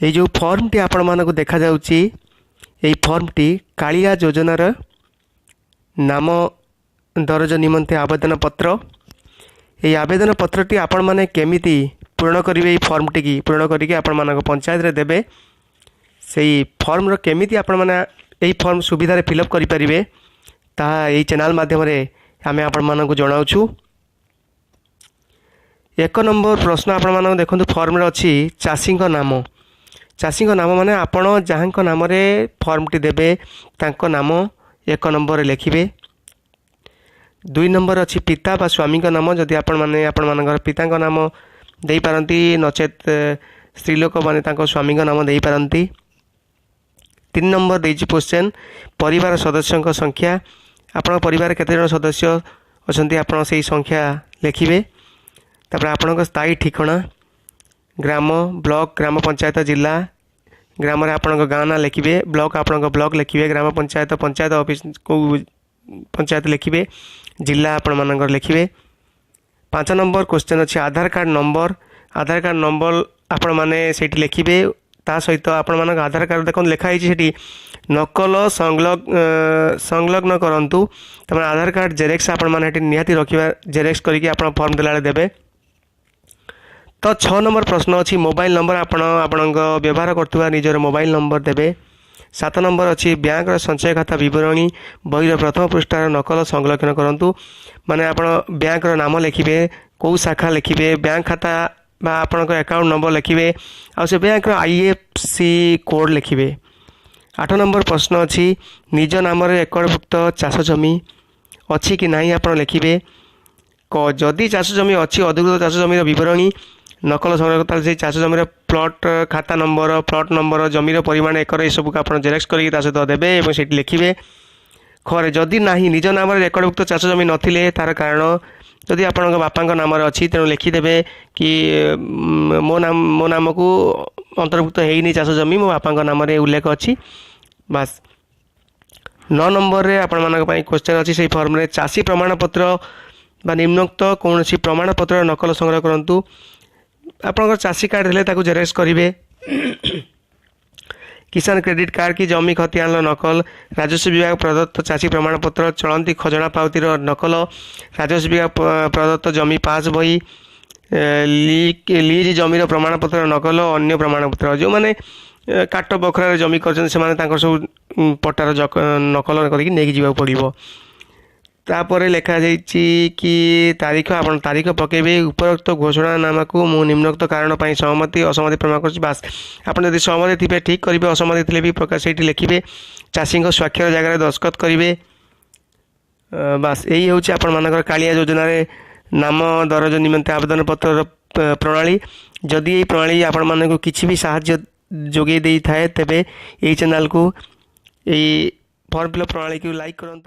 ଏଇ ଯେଉଁ ଫର୍ମଟି ଆପଣମାନଙ୍କୁ ଦେଖାଯାଉଛି, ଏଇ ଫର୍ମଟି କାଳିଆ ଯୋଜନାର ନାମ ଦରଜ ନିମନ୍ତେ ଆବେଦନ ପତ୍ର। ଏହି ଆବେଦନ ପତ୍ରଟି ଆପଣମାନେ କେମିତି ପୂରଣ କରିବେ, ଏଇ ଫର୍ମଟିକି ପୂରଣ କରିକି ଆପଣମାନଙ୍କ ପଞ୍ଚାୟତରେ ଦେବେ, ସେଇ ଫର୍ମର କେମିତି ଆପଣମାନେ ଏଇ ଫର୍ମ ସୁବିଧାରେ ଫିଲ୍ଅପ୍ କରିପାରିବେ, ତାହା ଏଇ ଚ୍ୟାନେଲ୍ ମାଧ୍ୟମରେ ଆମେ ଆପଣମାନଙ୍କୁ ଜଣାଉଛୁ। 1 ନମ୍ବର ପ୍ରଶ୍ନ ଆପଣମାନଙ୍କୁ ଦେଖନ୍ତୁ, ଫର୍ମରେ ଅଛି ଚାଷୀଙ୍କ ନାମ। ଚାଷୀଙ୍କ ନାମ ମାନେ ଆପଣ ଯାହାଙ୍କ ନାମରେ ଫର୍ମଟି ଦେବେ, ତାଙ୍କ ନାମ 1 ନମ୍ବରରେ ଲେଖିବେ। 2 ନମ୍ବର ଅଛି ପିତା ବା ସ୍ୱାମୀଙ୍କ ନାମ। ଯଦି ଆପଣମାନେ ଆପଣମାନଙ୍କର ପିତାଙ୍କ ନାମ ଦେଇପାରନ୍ତି, ନଚେତ୍ ସ୍ତ୍ରୀ ଲୋକମାନେ ତାଙ୍କ ସ୍ୱାମୀଙ୍କ ନାମ ଦେଇପାରନ୍ତି। 3 ନମ୍ବର ଦେଇଛି କ୍ୱେଶ୍ଚନ୍, ପରିବାର ସଦସ୍ୟଙ୍କ ସଂଖ୍ୟା। ଆପଣଙ୍କ ପରିବାରରେ କେତେ ଜଣ ସଦସ୍ୟ ଅଛନ୍ତି, ଆପଣ ସେଇ ସଂଖ୍ୟା ଲେଖିବେ। ତାପରେ ଆପଣଙ୍କ ସ୍ଥାୟୀ ଠିକଣା, ଗ୍ରାମ, ବ୍ଲକ, ଗ୍ରାମ ପଞ୍ଚାୟତ, ଜିଲ୍ଲା। ଗ୍ରାମରେ ଆପଣଙ୍କ ଗାଁ ନାଁ ଲେଖିବେ, ବ୍ଲକ ଆପଣଙ୍କ ବ୍ଲକ ଲେଖିବେ, ଗ୍ରାମ ପଞ୍ଚାୟତ, ପଞ୍ଚାୟତ ଅଫିସ କେଉଁ ପଞ୍ଚାୟତ ଲେଖିବେ, ଜିଲ୍ଲା ଆପଣମାନଙ୍କର ଲେଖିବେ। 5 ନମ୍ବର କ୍ୱେଶ୍ଚନ୍ ଅଛି ଆଧାର କାର୍ଡ଼ ନମ୍ବର। ଆଧାର କାର୍ଡ଼ ନମ୍ବର ଆପଣମାନେ ସେଇଠି ଲେଖିବେ। ତା ସହିତ ଆପଣମାନଙ୍କ ଆଧାର କାର୍ଡ଼ ଦେଖନ୍ତୁ ଲେଖା ହେଇଛି ସେଠି ନକଲ ସଂଲଗ୍ନ କରନ୍ତୁ। ତାପରେ ଆଧାର କାର୍ଡ଼ ଜେରେକ୍ସ ଆପଣମାନେ ସେଠି ନିହାତି ରଖିବା, ଜେରେକ୍ସ କରିକି ଆପଣ ଫର୍ମ ଦେଲାବେଳେ ଦେବେ। ତ 6 ନମ୍ବର ପ୍ରଶ୍ନ ଅଛି ମୋବାଇଲ ନମ୍ବର। ଆପଣ ଆପଣଙ୍କ ବ୍ୟବହାର କରୁଥିବା ନିଜର ମୋବାଇଲ ନମ୍ବର ଦେବେ। 7 ନମ୍ବର ଅଛି ବ୍ୟାଙ୍କର ସଞ୍ଚୟ ଖାତା ବିବରଣୀ ବହିର ପ୍ରଥମ ପୃଷ୍ଠାର ନକଲ ସଂଲଗ୍ନ କରନ୍ତୁ। ମାନେ ଆପଣ ବ୍ୟାଙ୍କର ନାମ ଲେଖିବେ, କେଉଁ ଶାଖା ଲେଖିବେ, ବ୍ୟାଙ୍କ ଖାତା ବା ଆପଣଙ୍କ ଆକାଉଣ୍ଟ ନମ୍ବର ଲେଖିବେ, ଆଉ ସେ ବ୍ୟାଙ୍କର IFC code ଲେଖିବେ। 8 ନମ୍ବର ପ୍ରଶ୍ନ ଅଛି ନିଜ ନାମରେ ରେକର୍ଡ଼ଭୁକ୍ତ ଚାଷ ଜମି ଅଛି କି ନାହିଁ ଆପଣ ଲେଖିବେ। ଯଦି ଚାଷ ଜମି ଅଛି, ଅଧିକୃତ ଚାଷ ଜମିର ବିବରଣୀ ନକଲ ସଂଗ୍ରହ, ତାହେଲେ ସେଇ ଚାଷ ଜମିର ପ୍ଲଟ୍ ଖାତା ନମ୍ବର, ପ୍ଲଟ୍ ନମ୍ବର, ଜମିର ପରିମାଣ ଏକର, ଏସବୁକୁ ଆପଣ ଜେରକ୍ସ କରିକି ତା ସହିତ ଦେବେ ଏବଂ ସେଇଠି ଲେଖିବେ। ଖରେ ଯଦି ନାହିଁ, ନିଜ ନାମରେ ରେକର୍ଡ଼ଭୁକ୍ତ ଚାଷ ଜମି ନଥିଲେ ତାର କାରଣ, ଯଦି ଆପଣଙ୍କ ବାପାଙ୍କ ନାମରେ ଅଛି ତେଣୁ ଲେଖିଦେବେ କି ମୋ ନାମକୁ ଅନ୍ତର୍ଭୁକ୍ତ ହେଇନି ଚାଷ ଜମି, ମୋ ବାପାଙ୍କ ନାମରେ ଉଲ୍ଲେଖ ଅଛି, ବାସ୍। 9 ନମ୍ବରରେ ଆପଣମାନଙ୍କ ପାଇଁ କ୍ୱେଶ୍ଚନ୍ ଅଛି ସେଇ ଫର୍ମରେ ଚାଷୀ ପ୍ରମାଣପତ୍ର ବା ନିମ୍ନୋକ୍ତ କୌଣସି ପ୍ରମାଣପତ୍ରର ନକଲ ସଂଗ୍ରହ କରନ୍ତୁ। ଆପଣଙ୍କର ଚାଷୀ କାର୍ଡ଼ ହେଲେ ତାକୁ ଜେରକ୍ସ କରିବେ, କିଷାନ କ୍ରେଡ଼ିଟ୍ କାର୍ଡ଼ କି ଜମି ଖତିଆନର ନକଲ, ରାଜସ୍ୱ ବିଭାଗ ପ୍ରଦତ୍ତ ଚାଷୀ ପ୍ରମାଣପତ୍ର, ଚଳନ୍ତି ଖଜଣା ପାଉତିର ନକଲ, ରାଜସ୍ୱ ବିଭାଗ ପ୍ରଦତ୍ତ ଜମି ପାସ୍ ବହି, ଲିଜ୍ ଜମିର ପ୍ରମାଣପତ୍ରର ନକଲ, ଅନ୍ୟ ପ୍ରମାଣପତ୍ର। ଯେଉଁମାନେ କାଟ ବଖରାରେ ଜମି କରିଛନ୍ତି ସେମାନେ ତାଙ୍କର ସବୁ ପଟ୍ଟାର ନକଲ କରିକି ନେଇକି ଯିବାକୁ ପଡ଼ିବ। ତାପରେ ଲେଖାଯାଇଛି କି ତାରିଖ, ଆପଣ ତାରିଖ ପକାଇବେ। ଉପରୋକ୍ତ ଘୋଷଣାନାମାକୁ ମୁଁ ନିମ୍ନୋକ୍ତ କାରଣ ପାଇଁ ସହମତି ଅସହମତି ପ୍ରମାଣ କରୁଛି, ବାସ୍। ଆପଣ ଯଦି ସହମତି ଥିବେ ଠିକ୍ କରିବେ, ଅସହମତି ଥିଲେ ବି ପ୍ରକାଶ ସେଇଠି ଲେଖିବେ। ଚାଷୀଙ୍କ ସ୍ୱାକ୍ଷର ଜାଗାରେ ଦସ୍ତଖତ କରିବେ, ବାସ୍। ଏଇ ହେଉଛି ଆପଣମାନଙ୍କର କାଳିଆ ଯୋଜନାରେ ନାମ ଦରଜ ନିମନ୍ତେ ଆବେଦନ ପତ୍ରର ପ୍ରଣାଳୀ। ଯଦି ଏଇ ପ୍ରଣାଳୀ ଆପଣମାନଙ୍କୁ କିଛି ବି ସାହାଯ୍ୟ ଯୋଗାଇ ଦେଇଥାଏ, ତେବେ ଏଇ ଚ୍ୟାନେଲକୁ ଏଇ ଫର୍ମ ଫିଲ୍ଅପ୍ ପ୍ରଣାଳୀକୁ ଲାଇକ୍ କରନ୍ତୁ।